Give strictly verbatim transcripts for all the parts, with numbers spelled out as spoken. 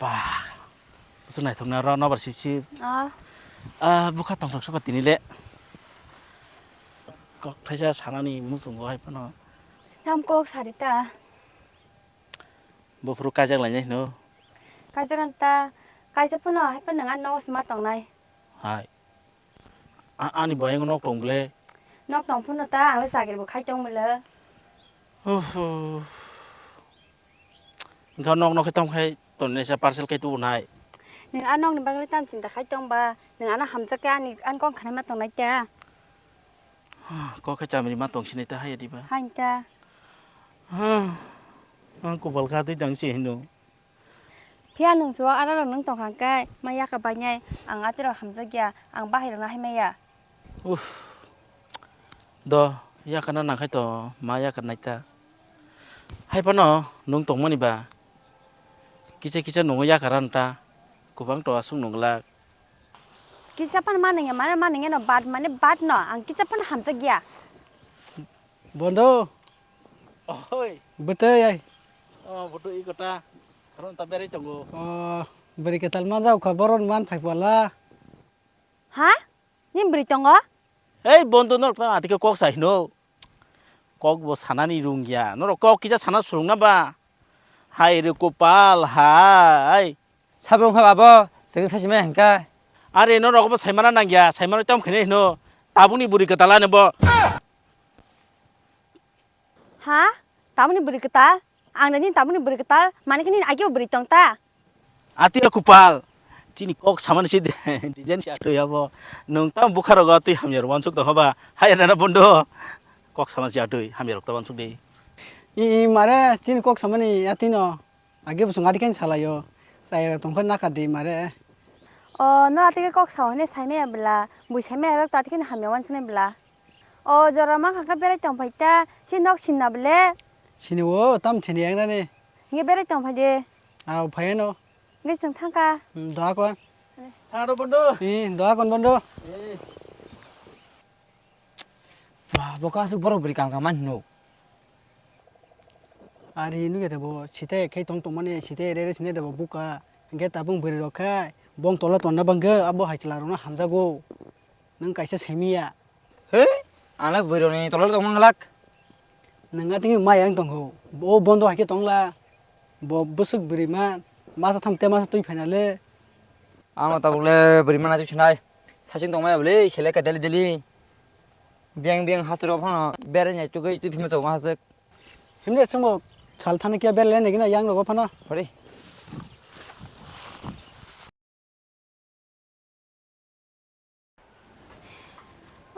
Ah, bwswk naithokna ro nobar sip sip. Ah. Ah, bwkha tongthok soba tini le. Kok thaisa sanani muchungo hai phano. Tam kok sari ta. Buphuru kaijak lainai hino. Kaijak ta, kaijak phano hai phano nwng ano nogo se ma tongnai. Hai. A-, ani boyang nok tong ble. Nok tong phano ta, ang le chakri bo khai tong bwle. Uff, uff. Engkha nok nokhe tong khai tongnai sa parcel khai tubu nai. Nwng a nokni bagwi tam chinta khai tong ba, nwng ano hamjak khe ani, ani kok khanai ma tongnai ta. Kok khe chamri ma tong sinai ta hai diba. Hai ta. Ang kopal kha twi tang se hino. Phiya nwng chuwak aro rok nwng tong kha khe ma yaka bainai ang atirok hamjak ya, ang bahai rokno hai maya. Uff. Do, yakana nangkhai to, ma yakar naita. Hai phano nwng tongmani ba. Kisa kisa nwngo yakar anta. Kubang to aswk nwnglak. Kisa phano manwngya, mane manwngya no bad, mane bad no, ang kisa phano hamjak ya. Bondo. Oi. Bwtwi ai. Oh, bondo i kota. Karon ta berai tongo. Oh, bwrwi kwtal manjak kha, boron man phai pala. Ha? Ni bwrwi tongo? Hei, bondo norok ta atike kok sai hino. Kok bo sanani rung ya. Norok kok kisa sana surung na ba? Hai re kopal, hai. Sabo wngkha babo, chwng sachi maya hwnkha. Are norok bo saimana nang ya, saimano tamo khainai hino. Tabukni bwrwi kwtal ani bo. Ha? Tamoni bwrwi kwtal? Ang nini tamoni bwrwi kwtal? Mani khe nini ageo bwrwi tong ta? Ati o kupal. Chini kok samani se design se atwi abo. Nwng tamo bukha rogo twi hamya rok wansuk tong ba? Hai nana bondo. Kok samani se atwi hamya rok ta wansuk de. I, i, mare, chini kok samani atwi no. Age bo chwng adi khe salaio. Chayra tongkha nakha de mare. O, no ati khe kok sao hwnwi saimaya bwla. Bui saimaya rok ta ati khe hamya wansuknai bwla. O, jora ma kha khe berai tong phai ta. Si nok sinna bwle. Sini o, tam sini yang nani. Nge berai tong phai de. Au, phai no. Nge chwng thang kha. Hmm, doa kon. Thang do bondo. Hmm, doa kon bondo. Eh. Ba, bo ka aswk borok bwrwi kam kha man hino. Ari nugya de bo, site khai tong tong mani, site re re sine de bo buka. Hingke tabung bwrwi rok khai, bong tola tonna bangke, abo hai chwla rok no hamjago. Nwng kaisa semiya. He? Ang le bwrwi rok ni tola tong manglak. Nwng a tini maya wng tong kho. Bo bondo hai khe tong la. Bo bwswk bwrwi ma, masa tham te masa twi phaina le. Ang no tabuk le bwrwi ma na twi sinai. Sachwng tong maya bwle, sele ka deli deli. Biyang biyang hachwk rok phano berai nai tugui twi phima chao ma hachwk. Himde chwngbo sal thani kiya berle nai gina yang rogo phano. Hore.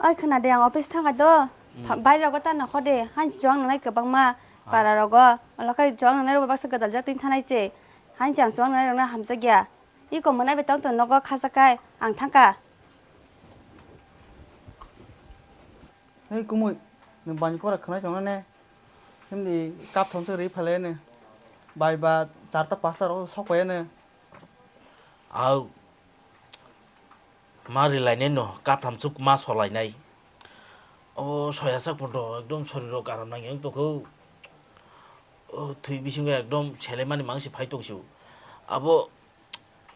Oi khna de, ang office thangkha do. Hmm. Bai rogo ta nokho de, han chuang nanai kwbangma para rogo. Olo khai chuang nanai rogo baksa gadal jak twi thanai che. Han chang chuang nanai rokna hamjak ya. Iko mwnai bai tong tong nogo khacha kai ang thangkha. Hei kumui, nwng bani kora khwnai tongo ne? Himdi kapthom se ri phalai ne. Bai ba charta pasta rok sok pai ne. Au. Ma rilai ne no, kaptham chuk ma solai nai. O soya sak photo ekdom soriro garam nang yang tokho. O thwi bisingo ekdom selaimani mangsi phai tongsiu. Abo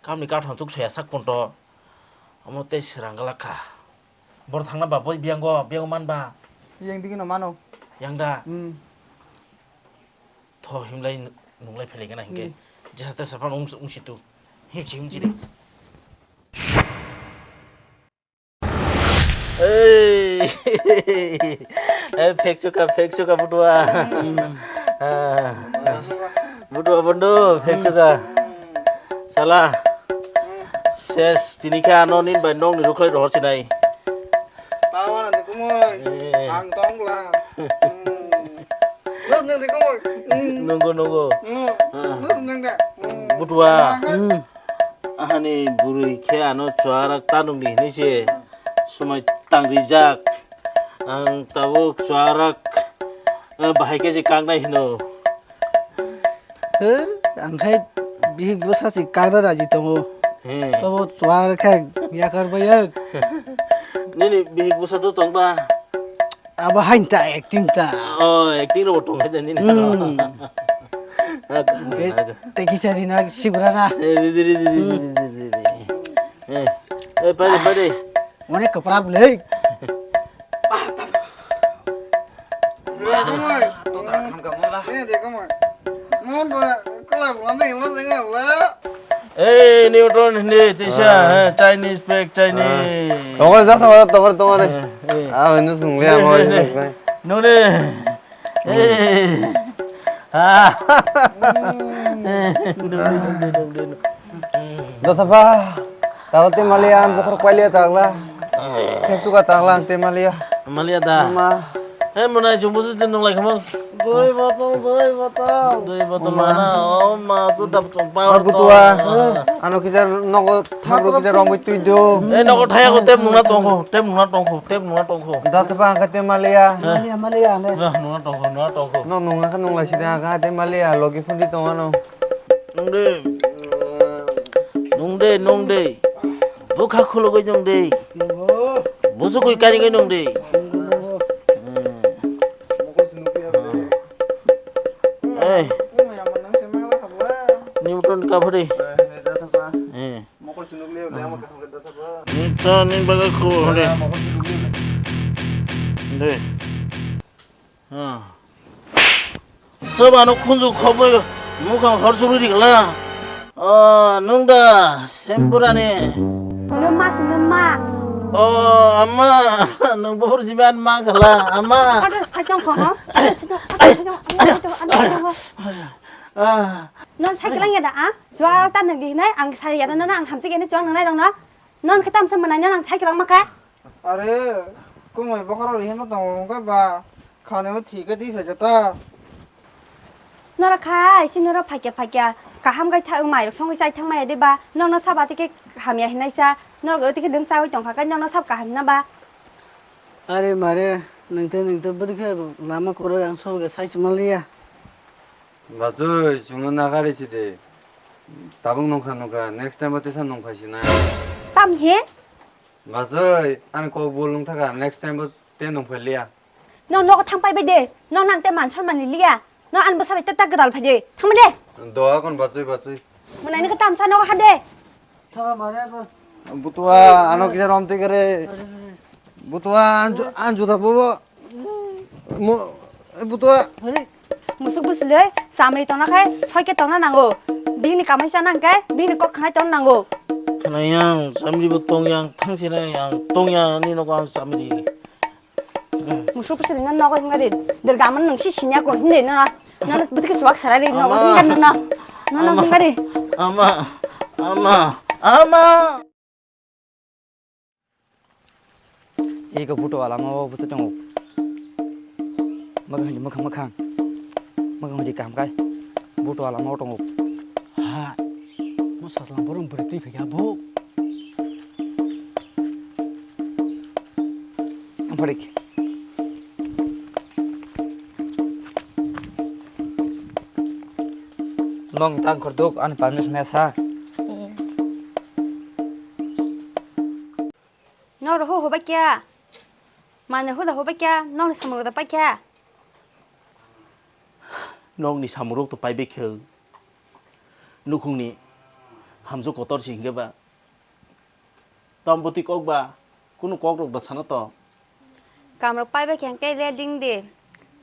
kamni katham chuk soya sak ponto. Omo tei srang galak kha. Bor thangna ba boi biyango, biyango man ba. Yang digi no mano. Yang da. Hmm. Tho himlai nunglai phelai gana hingke. Hmm. Jesa tesa phano ung, ung situ. Himchi himchi de. Ei, eh, phek suka, phek suka, butua. Ah. Butua bondo, phek suka. Sala. Ses, tini khe ano nin bai nokni rukhai rohor sinai. Tawa nang kumoi. Eh. Ang tong bla. Hmm. Nung nang kumoi. Hmm. Nunggu, nunggu. Hmm. Ah. Nung nang da. Hmm. Butua. Hmm. Ahani bwrwi khe ano chuarak ta nungdi hinwi se swmai tangrijak. Ang tabuk chuarak, eh, bahai khe se kaknai hino. He, ang khai bihik bwsa se kakna raji tongo. He. Tobo chuarak khe yakar bayek. Nini bihik bwsa to tongba? Abo hain ta acting ta. Oh, acting rok bo tong kha jani na. Hmm. Tei kisa rina sibrana. Eh, ridi, ridi, ridi, ridi, ridi. Eh, eh, pare, pare. Onek kwpra bwlwi. Todra khamka mola. Eh, Newton, hindi, tisa, eh, Chinese, speak Chinese. Tokore jasa wala tokore tokore. Eh, eh. Ah, ini sungguh ya, Eh, mau eh, ini eh. sungguh. Nore. Eh. Ah. Nore, nore, nore, nore. Dosapa, talo te malia, bukhar kwalia tagla. Heksuka tagla ang te malia. Malia da. Ma. He, mwnai chwng busu tin nung lai khamang. Doi botol, doi botol. Doi botol Oma. Mana, oh ma, tu dap chwng power Ar butua. to. Ano kisa nogo thangro kisa romwi twi do. Eh, nogo thaya ko tep nungna tongkho, tep nungna tongkho, tep nungna tongkho. Dosapa ang te malia. Malia, malia, ne. Nah, nungna tongkho, nungna tongkho. No nungna kha nung lai sida ang te malia, logi phundi tongano. Nung de. Nung de, nung de. Bwkha khulugwi nung de. Nungo. Bujugwi karigwi nung de. Nungo, nungo. Hmm. Eh. Newton kaphri. Eh. Newton ni bagwi khu hore. De. Ah. Soba no khunju khoboi mukhang hor churi ri kala. Oh, nung da sempurani. Numa si numa. Oh, ama, nung bohor jiban ma kala, ama. Ada sakjong kho, ha? Ah. Nung sai kelang ya da, ah? Jual tan nang di nai, ang sai ya da nana, ang hamsi kene jual nang nai dong na. Nung khe tamsa manai nang sai kelang ma kha? Are, kumui bokhorok rihima tongo wngkha ba, khanio thikhe di phaikha ta. Norok khai, si norok phaikya phaikya, kaham khai tha-, mairok songwi chai thang maya de ba, nokno saba tike hamya hinai sa, norok oro tike nwng chawi tongkha khe nokno sab kaham hina ba. Are mare, nwngte nwngte bwdikhe lama kwrwi ang sobo khe sai chuma liya. Bachoi, chwngno nakari si de. Tabuk nungkha nungkha, next time o tesa nungphai sinai. Tam he? Bachoi, ani kok bul nung thaka, next time bo te nung phai liya. No nogo thang pai bai de. No nang te man son man liya. No an bwsa bai ta ta gdal phai de. Thang de. Doa kon bachoi bachoi. Mwnai ni ka tamsa nogo ha de. Tha mare ko. Butua, ano kisa rom te kare. Butua, anju, anju ta bobo. Mo, butua. Musuk bwswlwi chamri tongna khai soike tongna nango. Bihini kamai cha nang khe bihini kok khnai tongna nango. Khwnai yang chamri bo tong yang thang sina yang tong yang ni nogo ang chamri. Musuk bwswlwi no nogo hwnga de. Derga man nung si sinya ko hinde no. No no bwtike suwak sarai de nogo Ama. Hwnga no no. No no Ama. Hwnga de. Ama. Ama. Ama. Iko buto wala ma o bwswk tongo. Mwkhang di mwkhang mwkhang. Mwkhang di kaham kai. Buto wala ma o tongo. Ha. Mo saslang borong bwrwi twi phaikha bo. Ampharik. Nong tang khorduk ani pamni sumesa. Noro ho hoba kya? Mane hoda hoba kya? Nong samung da pa kya? Nokni samung rok to pai bekhe. Nukhungni hamjwk kotor si hingke ba. Tom bwtwi kok ba, kunu kok rok da sana to. Kam rok pai bekhe hingke le ding di.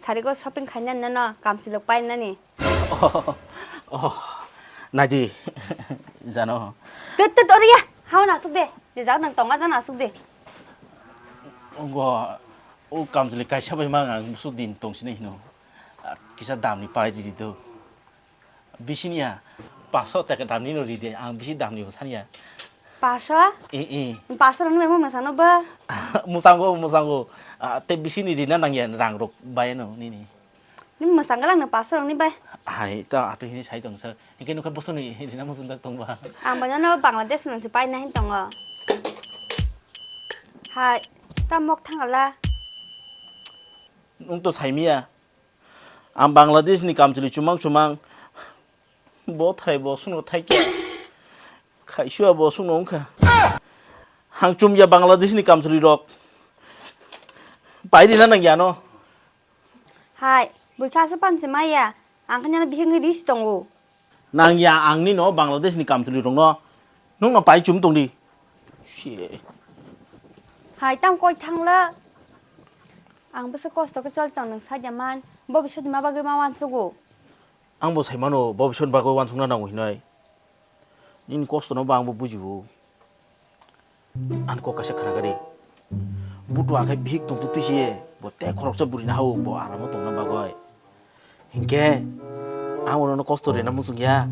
Sarigo shopping khaina nano kamchwlwk painani. Oh, oh, naidi, jano. Tut, tut, oriya, hao nasuk de. Je jak nang tonga jano asuk de. Ogo, o kamchwlwi kaisa bai mang ang busu din tongsinai hino. Ah, kisa damni pai ridi do. Bisini ya, paso taka damni no ridi, ang bisi damni bo sani ya. Paso? I, i. Paso rang ni bai mo masang no ba? Musango, musango. Ah, te bisini rina nang ya rang rok bai no nini. Ni mwsang galang no paso rang ni bai. Hai, ta atu hini sai tong sir. Hingke nukha bosoni rina musun tak tong ba. Ang bai no Bangladesh no si pai na hin tongo. Hai, ta mok thang ala. Nung to sai miya. Ang Bangladesh ni kamchwlwi chumang chumang. Bo thai bo suno thai kya. Khaisua bo suno wngkha. Hang chum ya Bangladesh ni kamchwlwi rok. Pai rina nang ya no. Hai, buikha se panse maya. Ang khe nini bihik ni ris tongo. Nang ya ang nini o Bangladesh ni kamtwlwi rokno. Nwng no pai chum tong di. Shit. Hai tam koi thangla. Ang bwswk kosto khe chol tong nwng saida man. Bo bisodi ma bagwi ma uansugo. Ang bo sai mano bo bisodi bagwi uansukna nango hinwi. Nini kosto no bo ang bo bujibo. Ang kok kaisa khna kadi. Butu akhai bihik tong tu tisi bo te khoroksa buri na hao bo aramo tongna bagwi. Hinkhe ang bono kosto rina muchung ya.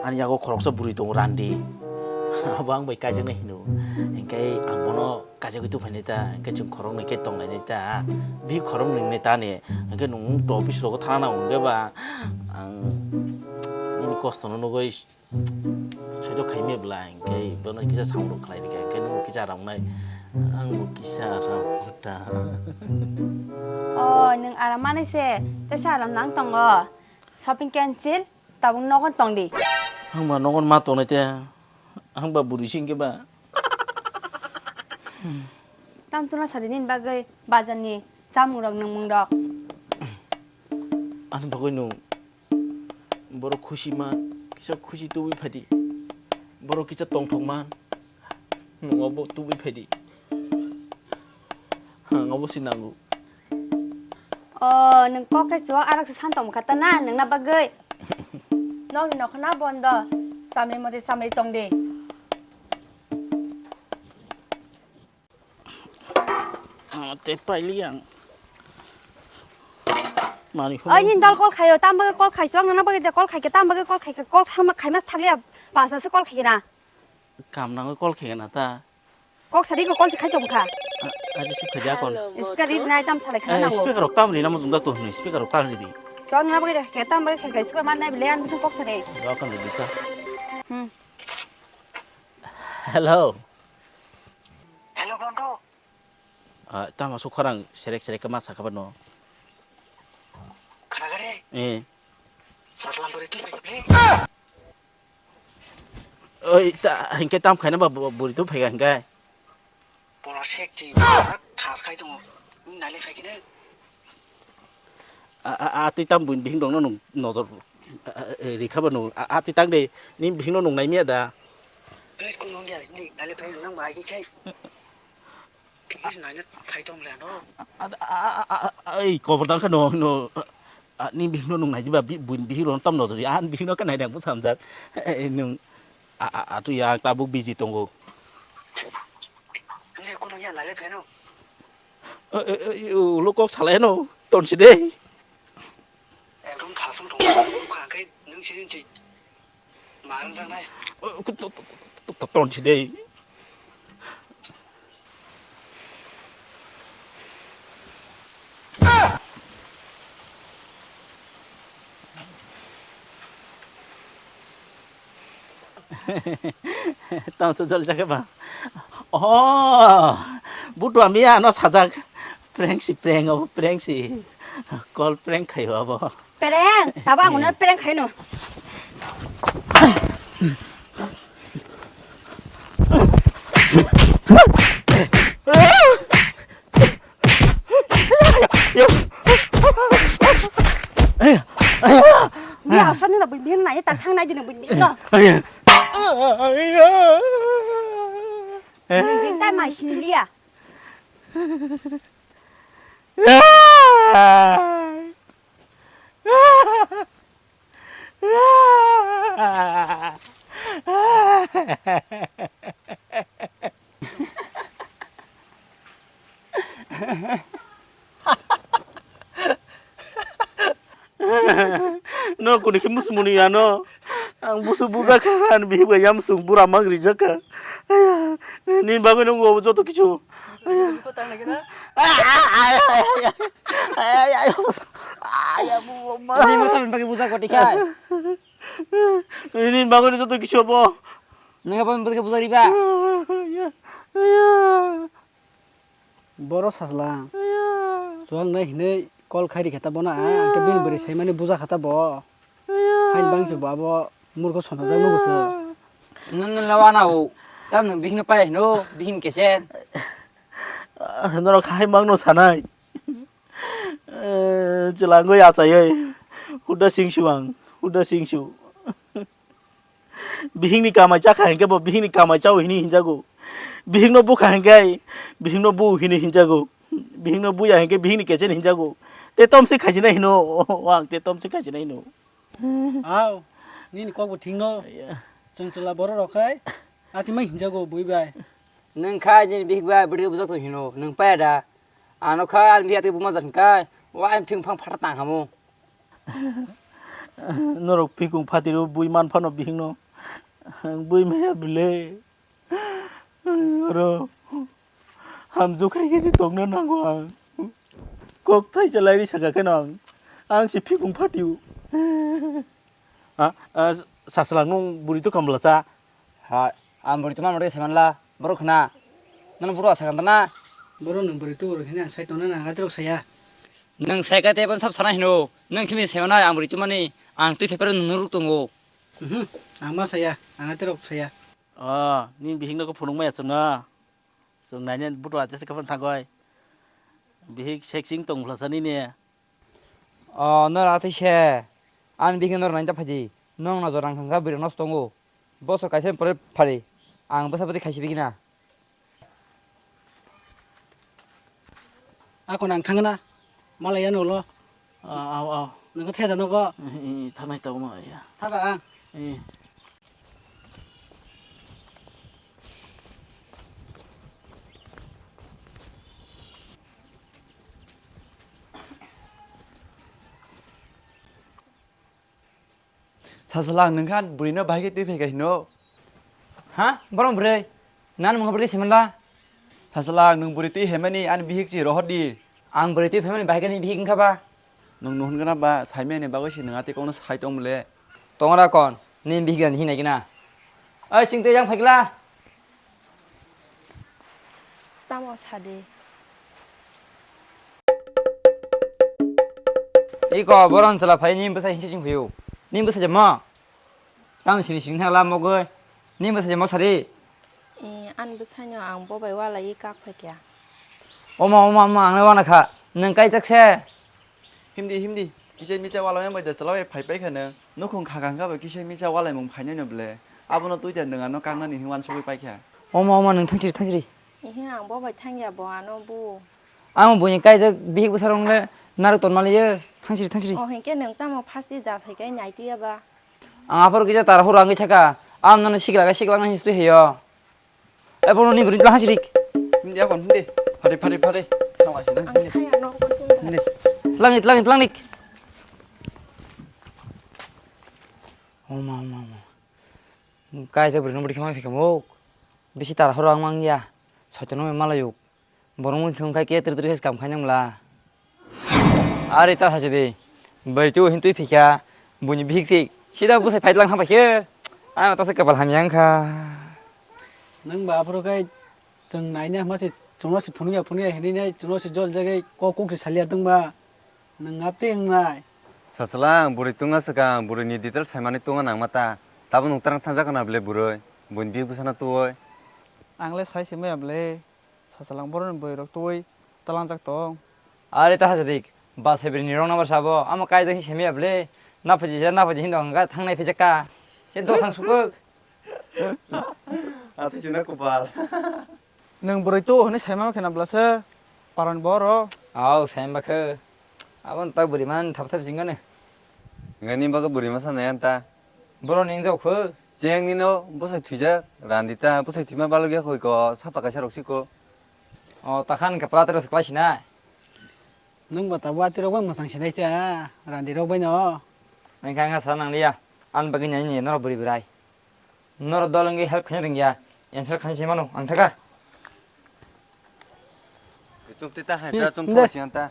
Ani yago khoroksa buri tongo Randi. Abo ang bai kaijaknai hino. Hinkhe ang bono kaijagwi tubuphainai ta, hinkhe chwng khoroknwi khe tonglainai ta. Bihik khoroknwi wngnai ta ni. Hinkhe nwng to office rogo thana nango hinkhe ba ang nini kosto no nugwi Soito khaimya bwla hinkhe bono kisa samung rok khlai rikha hinkhe nwng kisa aram wngnai, ang bo kisa aram ta. O, nwng aram manai se, tesa aram nang tongo. Shopping cancel, tabuk nogon tong di. Ang ba nogon ma tongnai te, ang ba bwrwi se hinkhe ba. Tam tuna sadi nini bagwi bazar ni chamung rok nwngmung rok. Ani bagwi nwng Borok khusi man, kisa khusi tubui phaidi. Borok kisa tongthok man, nwng obo tubui phaidi. Ang obo se nango. O, nwng kok khe chuwak arak se san tongkha ta na, nwngna bagwi. Nokni nokha na bondo, chamri mode chamri tong di. Ah, te paili ang. Mani hwnwi. Oi, nini dol call khaio, tam bagwi call khaiso, ang nang bagwi call khaikhe, tam bagwi call khaikhe, call khama-, khaima thangya, pas pas call khaikhe na. Kam nangwi call khaikhe na ta. Kok sadi ko call se khai tongkha. Ah, ari se khaidi akon. Iska ri nai tam salai khana Eh, nango. Speaker rok tam ri namo jungda to hwnwi, speaker rok tam ri di. So, ang nang bagwi khe, tam bagwi khe, khe, speaker man nai bile, ang bising kok sadi. Dokan di ka. Hmm. Hello. Hello, Bronto. Ah, tamo su khorang serek serek ma sakha bano. Khana gare? Eh. Saslam bari tu pai ple. Oi, ta, hinkhe tam khaina ba bu-, buri tu phaiga hinkhe. Pora sek chi, thas khai tongo. Nai le phai kine. A, a, a, twi tam buini bihik rokno nwng nojor, a, a, a, rikha ba nwng, a, a, twi tang de, nini bihikno nwng naimya da? Ei, kung nwng ya, ni nai le phai nang bai khai. Thik se nai le sai tong le no. A, a, a, a, a, ei, kobor dang kha no, no, a, a, nini bihikno nwng nai di ba, bi-, buini bihik rokno tam nojor ya, ani bihikno khe nai dang bwsa hamjak. Ei, nwng, a, a, a, twi ya, ang tabuk busy tongo. Nini kung nwng ya nai le phai no. Ulo kok salai no, ton si de. Ekdom thasung tong kha khe nwng sini si ma rang jang nai. Ton si de. Tamo se jol jagaba. Oh, butu ami ano sajak. Prank si prank, abo prank si. Call prank khayo abo. Prank? Tabo ang unar prank khaino. Ni aswk ni no bini nai ta thang nai dini bini no. Bini tai mai siliya. No kuni khe musmuni ano. Ang busu buja kha, ani bihik bai yamsung bura mang rijak kha. Aya, nini bagwi nung obo joto kichu. Aya. Aya, aya, aya, aya. Aya, aya, aya, aya, bu, bu, ma. Ini mata bagi buja koti kai. Ini bagwi joto kichu obo. Nang apa bagi buja riba? Aya, aya. Boro sajla. Chuwak nai hinwi call khai rikha ta bono ang, hwnkhe bini bwrwi saimani buja kha ta bo. Hain bangsi bo abo murkho sonajak nugo se. Nang nang lawa na o. Tam nang bihikno pai hino, bihik kesen. Norok hai mangno sanai. Chwlangwi achaiwi. Huda singsu ang, huda singsu. Bihikni kamai chakha hinkhe bo bihikni kamai chao hini hinjago. Bihikno bukha hinkhe bihikno bu hini hinjago. Bihikno buya hinkhe bihikni kechen hinjago. Te tomse khaisina hino, ang te tomse khaisina hino. Aw, nini kokbo thikno. Chwng chwla borok rok khai atimai hinjago bui bai. Nwng khai nini bihik bai bwrwi bujak tong hino, nwng paya da? Ano khai ani bihik atwi buma jak hinkhe, wa ani phing phang phatha tang hamo. Norok phikung phatiro bui man phano bihikno. Bui maya bile. Oro hamjwk hai khe se tongna nango ang. Kok thaisa lairi saka kheno ang, ang se phikung phatio. Ha, ah, saswlang nwng bwrwi to kamla cha? Ha, ang bwrwi to manma rwgwi saimanla, borok khna. Nono boro sakha na? Boro nwng bwrwi to rwkhe ang sai tongna nang adirok saya. Nwng sai kha tei bono sab sana hino. Nwng simi saimanai ang bwrwi to mani, ang twi phaiphai rw nwng rwk tongo. Mhm, ang ma saya, ang adirok saya. Oh, nini bihikno khe phunukmaya chwngno? Chwng naina buto achaisa khe phano thangoi. Bihik seksing tong bwlasa nini. Oh, nor atwi se. Ani bihik nor naina phaidi. Nong nojor nang thangkha bwrwi nosto tongo. Bosor kaisa pore phari. Ang bwsa bwtwi khaisi bigina. Ako nang thangna. Malai ano lo. Ah, aw, aw. Nang theda nogo. Eh, eh, thanai tau ma ya. Thaba ang. Eh. Saswlang, nwng kha bwrwino bahai khe twi phai kha hino? Ha? Borom bwrwi? Nani mungha bwrwi saimanla? Saswlang, nwng bwrwi twi phaimani ani bihik si rohor di. Ang bwrwi twi phaimani bahai khe ni bihik wngkha ba? Nwng nuhun gana ba, saimani bagwi si nwng atwi kokno sai tong mole. Tongra kon, nini bihik ani hinai gina. Oi, chwng tei jang phaikla. Tamo sadi. Iko, boron chwla phai, nini bwsa hinse chwng phaiyo. Nini bwsa jemma? Tamo sini sini thangla mogoi. Nini bwsa jemma sadi. Eh, an bwsano ang bobai walai kak phaikya. Oma, oma, oma, ang wana kha. Nwng kaijak se. Himdi, himdi. Kisa misa wala yang bai da chala bai phai pai kha nang. Nukhung kha kha kha bai kisa misa wala mung phai nai no ble. Abono tui da nang ano kang nani hin wan sugui pai kha. Oma, oma, nang thangsiri, thangsiri. Ihe ang bo bai thangya bo ano bu. Ang bo ni kaijak bihik bwsarong le narok ton mali ye. Thangsiri, thangsiri. O hinke nang tamo phasti ja sai kai nai tuya ba. Ang aphor kisa tar hor angwi thaka. Am nani sikla ga sikla nang histui heyo. Eh, bono ni bwrwi tla hasirik. Hindi akon hindi. Phari, phari, phari. Thang wasi na, ang hindi. Thaya no ko tungda. Hindi. Tlang ni, tlang ni, tlang ni. Oma, oma, oma. Kaisa bwrwi no bwrwi khamai phikam ok. Bisi tar horo ang mangya. Soito no malayo. Borok mung chwng khai khe tiri tiri khe se kam khai nang bwla. Ari ta sachi di. Bari tu hin twi phikha. Buini bihik si. Sida bwsai phai lang thapai khe. Ano ta se kapal hamya wngkha. Nang ba aphuru khai chwng naina hwnma se chwngno se phunukya phunukya hinwi nai chwngno se jol jagwi kok kok se salia tongba. Nang atwi wngnai. Sachwlang bwrwi tungna swkang bwrwini detail saimani tungna nangma ta. Tabuk nwng twrang thangjak kana bwle bwrwi? Buini bihik bwsano twi. Ang le sai se maya bwle. Sachwlang borokni bwrwirok twi tlangjak tong. Are ta hajadik, ba sebrini rok nabar sabo, amo kaijak hin semiya bwle, naphajija naphajija hin dong hwnka thangnai phaijakka. Se dosang sukwk. Atwi chwngno kopal. Nwng bwrwi tu hwnwi saima khe na bwlasa paran boro. Au, saima khe. Aboni tak bwrwi man thap thap jingani. Ngani bagwi bwrwi ma sanai anta. Borok ni wngjago kho. Cheng nino bwsai thwijak, randita bwsai thwima balwk ya koi ko, sapa kaisa rok si ko. O, takhan khe pura tero se kwlai sinai. Nwng ba tabuk atwi rok bai mwchang sinai ta, randi rok bai no. Ang kha, ang kha sa nang liya. Ang bagwi nai ni norok bwrwi bwrai. Norok dol wngwi help khaina rwngya. Answer khaina se mano, ang thaka. Chum twi ta hai, hmm, ta chum de. Thok siyan ta.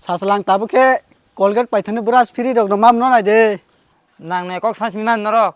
Sachwlang tabuk khe Colgate paithakni brush free rok no mam no nai de. Nang ne kok sa simi man norok.